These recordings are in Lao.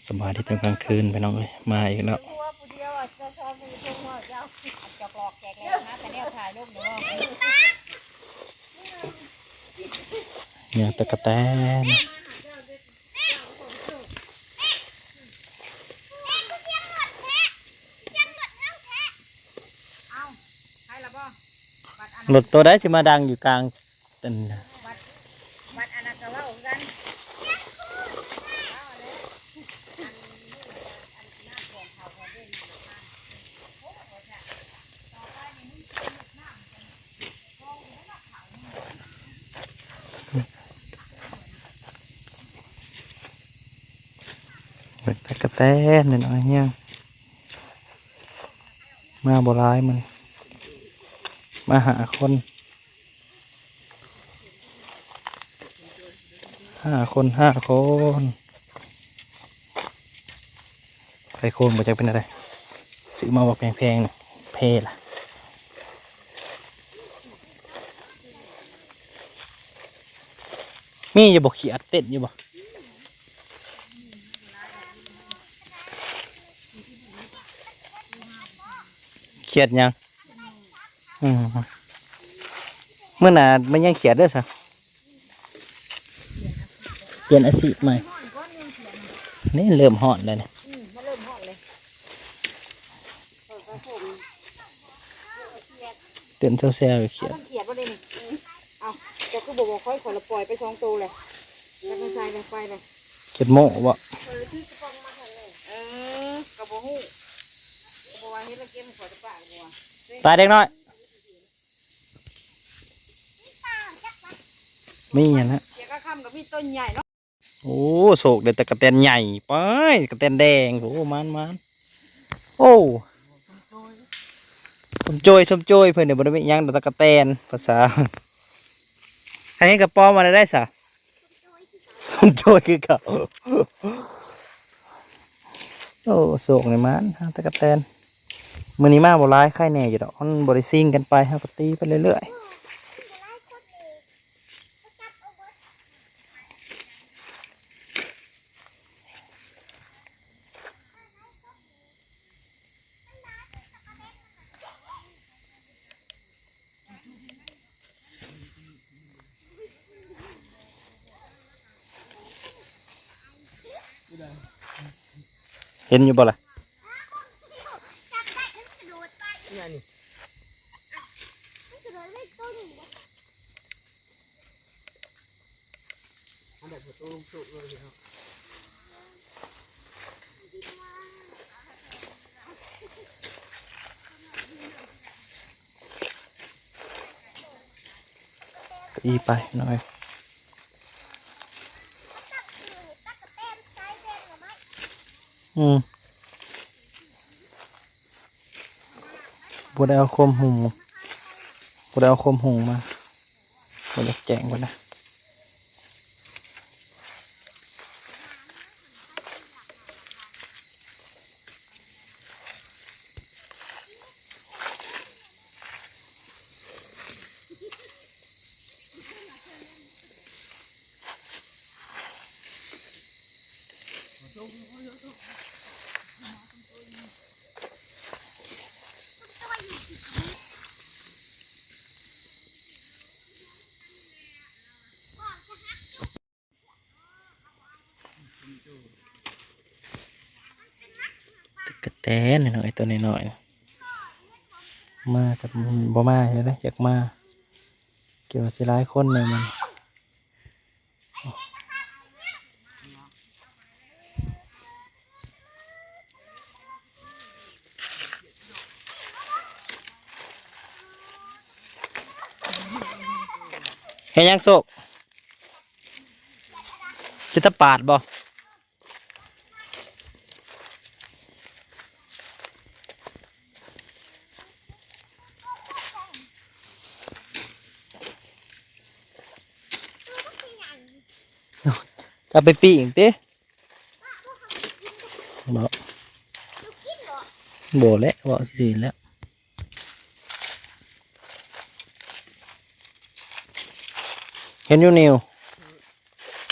ສະບາຍດີຕອນກາງຄືນພີ່ນ້ອງເອີຍ ມາອີກແລ້ວ ຍ່າງຕະກະແຕນ. ລົດໂຕໃດຊິມາດັງຢູ່ກາງ ອັນ ບັດ ບັດອັນນັ້ນກໍເວົ້າຄືກັນ ເບິ່ງຕະກະແຕນນ້ອຍໆ ຍັງມາບໍ່ຫຼາຍມື້ນີ້ ມາຫ້າຄົນ. ຫ້າຄົນ ຫ້າຄົນ ໄຟໂຄມບໍ່ຈັກເປັນແນວໃດ ຊື້ມາບັກແພງໆ ເພລະ ມີຢູ່ບໍ່ ຂຽດເຕັ້ນຢູ່ບໍ່ ຂຽດຫຍັງ? ອືມ ມື້ໜ້າມັນຍັງຂຽດເດີຊະ ປ່ຽນອາຊີບໃໝ່ ນີ້ເລີ່ມຮ້ອນແລ້ວນີ້ ອືມ ມັນເລີ່ມຮ້ອນເລີຍ ເຕັ້ນແຊວໆ ຂຽດ ເອົາມັນຂຽດບໍ່ໄດ້ນີ້ ອືມ ເອົາ ເຈົ້າຄືບໍ່ບອກຂ້ອຍ ຂ້ອຍລະປ່ອຍໄປສອງໂຕແລ້ວ ແລ້ວມັນໃສ່ແລ້ວໄປແລ້ວ ຂຽດໂມ້ບໍ່? ເອີ ກໍບໍ່ຮູ້ ກໍບໍ່ວ່າເຮັດແລ້ວເກັບໃຫ້ຂ້ອຍແຕ່ປາກບໍ່ວ່າ ໄປເດັກນ້ອຍ. ມີຫຍັງນະ ເສຍກາຄ່ຳກໍມີຕົ້ນໃຫຍ່ເນາະ ໂອ້ ໂຊກໄດ້ຕະກະແຕນໃຫຍ່ ປາຍ ຕະກະແຕນແດງ ໂອ້ ມານໆ ໂອ້ ຊົມໂຈຍ ຊົມໂຈຍ ເພິ່ນນີ້ບໍ່ໄດ້ມີຫຍັງດອກ ຕະກະແຕນ ພາສາ ໃຫ້ເຫັນກະປອມວ່າໄດ້ຊະ. ໂດຍຄືເກົ່າ ໂອ້ ໂຊກນີ້ມານຫາຕະກະແຕນ ມື້ນີ້ມາບໍ່ຫຼາຍ ໄຄແນ່ຢູ່ດອກ ມັນບໍ່ໄດ້ຊິງກັນໄປ ເຮົາກໍຕີໄປເລື້ອຍໆ. ເຫັນຢູ່ບໍ່ລະ? ອັນໃດໂຕລົງໂຊກເລີຍເນາະ ອີ່ໄປໜ້ອຍ ອືມ. ບໍ່ໄດ້ເອົາຄວາມຮຸ່ງ ບໍ່ໄດ້ເອົາຄວາມຮຸ່ງມາ ບໍ່ຢາກແຈ້ງປານໃດ. ຕະກະແຕນນ້ອຍໆ ໂຕນ້ອຍໆ ມາກັບ ບໍ່ມາແລ້ວເດ້ ຢາກມາ ຄິດວ່າຊິຫຼາຍຄົນແດ່ມັນ. ເຮັດຫຍັງໂຊກ? ຊິຕະປາດບໍ່? ຈະເອົາໄປປີ້ງຕິ? ບໍ່ ບໍ່ແຫຼະ ເວົ້າຊື່ໆແຫຼະ. ເຫັນຢູ່ນິວ.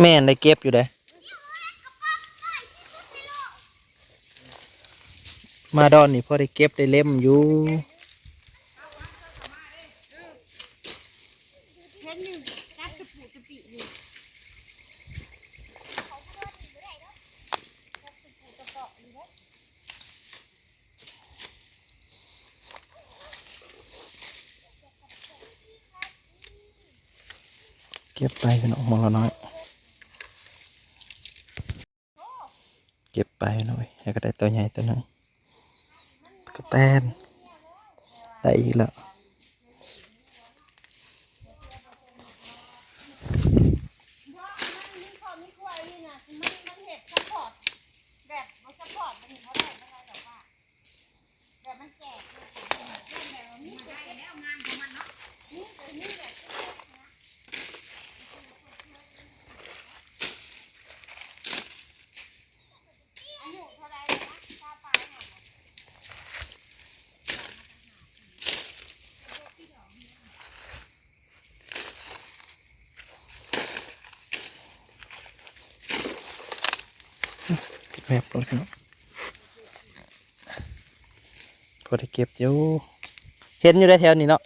ແມ່ນ ໄດ້ເກັບຢູ່ເດ້. ມາດອນນີ້ພໍໄດ້ເກັບໄດ້ເລັມຢູ່. ເກັບໄປພີ່ນ້ອງ ໝ່ອງລະໜ້ອຍ ເກັບໄປພີ່ນ້ອງເອີຍ ແລ້ວກໍໄດ້ຕົວໃຫຍ່ຕົວໜຶ່ງ ຕະກະແຕນ ໄດ້ອີກແລ້ວ. ແວບລົດເນາະ ພໍໄດ້ເກັບຢູ່ ເຫັນຢູ່ໄດ໋ແຖວນີ້ເນາະ.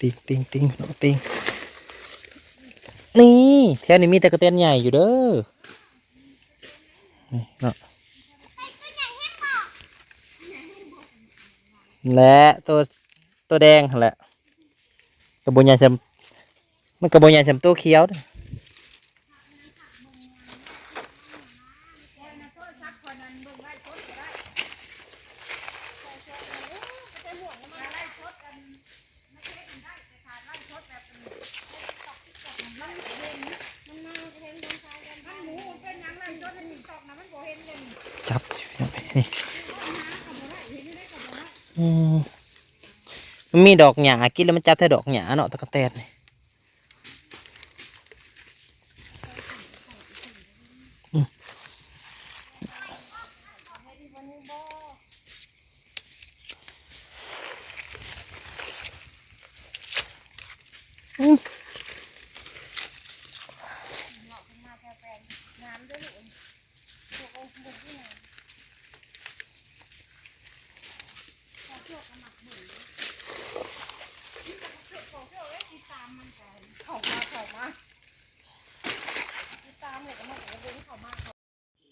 ຕິງ ຕິງ ຕິງ ຕິງ ນີ້ ແຖວນີ້ມີແຕ່ກະແຕນໃຫຍ່ຢູ່ເດີ. ນີ້ເນາະ ແລະ ໂຕ ໂຕແດງຫັ້ນແຫຼະ ກໍບໍ່ໃຫຍ່ສ່ຳ ມັນກໍບໍ່ໃຫຍ່ສ່ຳໂຕຂຽວເດ້. ຈັບ ນີ້ ອືມ ມັນມີດອກຫຍ້າ ກິນແລ້ວມັນຈັບແຕ່ດອກຫຍ້າເນາະ ຕະກະແຕນນີ້.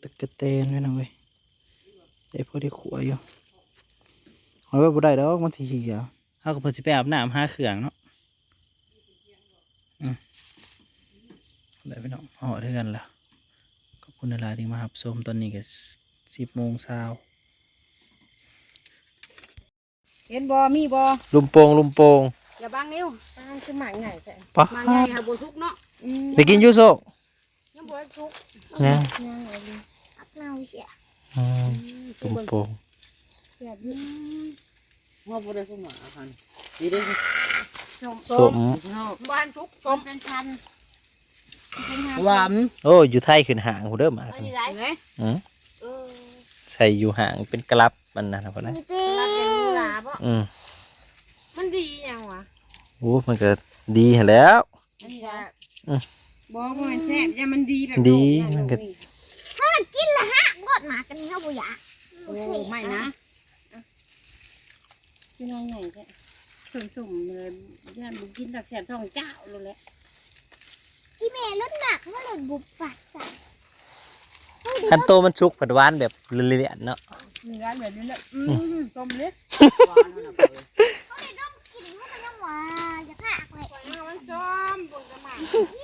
ຕະກະແຕນ ພີ່ນ້ອງເອີຍ ໄດ້ພໍໄດ້ຂົ້ວຢູ່ ເອົາໄວ້ບໍ່ໄດ້ດອກ ມັນຊິເຫ່ຍ ເຮົາກໍເພິ່ນຊິໄປອາບນ້ຳຫາເຄື່ອງເນາະ. ອືມ ແລ້ວພີ່ນ້ອງ ຮອດເຮືອນແລ້ວ ຂອບຄຸນຫຼາຍໆທີ່ມາຮັບຊົມ ຕອນນີ້ກໍສິບໂມງຊາວ. ເຫັນບໍ່ ມີບໍ່ ລຸ່ມໂປ່ງ ລຸ່ມໂປ່ງ ຢ່າບັງນິ້ວ ປາ ຄືໝາກໃຫຍ່ແທ້ ປາ ໝາກໃຫຍ່ຫາບໍ່ສຸກເນາະ ອືມ ໄດ້ກິນຢູ່ໂຊກ ຍັງບໍ່ສຸກ ຍັງ ຍັງ ອັກເນົ່າເສຍ ອືມ ອືມ ຕຸ້ມໂປ່ງ ແຊບຢູ່ ເຮົາບໍ່ໄດ້ ສົມ ນີ້ເດ້ ສົ້ມ ສົ້ມ ເນາະ ບໍ່ທັນສຸກ ສົ້ມ ເປັນພັນ ເປັນພັນ ຫວານ ໂອ້ ຢູ່ໄທຂຶ້ນຫ້າງພຸ້ນເດີ ໝາກນີ້ ອັນນີ້ໄດ້ ອືມ ເອີ ໃສ່ຢູ່ຫ້າງເປັນກະລັບ ມັນນັ້ນພຸ້ນນະ ອືມ ມັນດີຫຍັງວະ ໂອ້ ມັນກໍດີຫັ້ນແຫຼ້ວ ອັນນີ້ລະ ອືມ ບໍ່ ບໍ່ແມ່ນແຊບ ຢ່າມັນດີແບບ ດີ ມັນກໍ ຖ້າມັນກິນລະຫາກໂລດ ໝາກອັນນີ້ເຮົາບໍ່ຢາກ ໂອ້ ໄມ່ນະ ຄືນ້ອງໃຫຍ່ແທ້ ສົ້ມໆ ເລີຍ ຢ້ານບໍ່ກິນດອກ ແສບທ້ອງຈ້າວໂລດແຫຼະ ອີແມ່ລົດໜັກ ມັນລົດບຸບປາກໃສ່ ຄັນໂຕມັນສຸກພັດຫວານແບບເລືອນເນາະ ເລືອນແບບນີ້ແຫຼະ ອືມ ອືມ ສົ້ມເລີຍ ຫວານຫັ້ນນະ ເຂົາໄດ້ດົມກິນ ເຂົາກໍຍັງວ່າຢາກຫາກເລີຍ ມັນສົ້ມ ເບິ່ງແຕ່ໝາກ ນີ້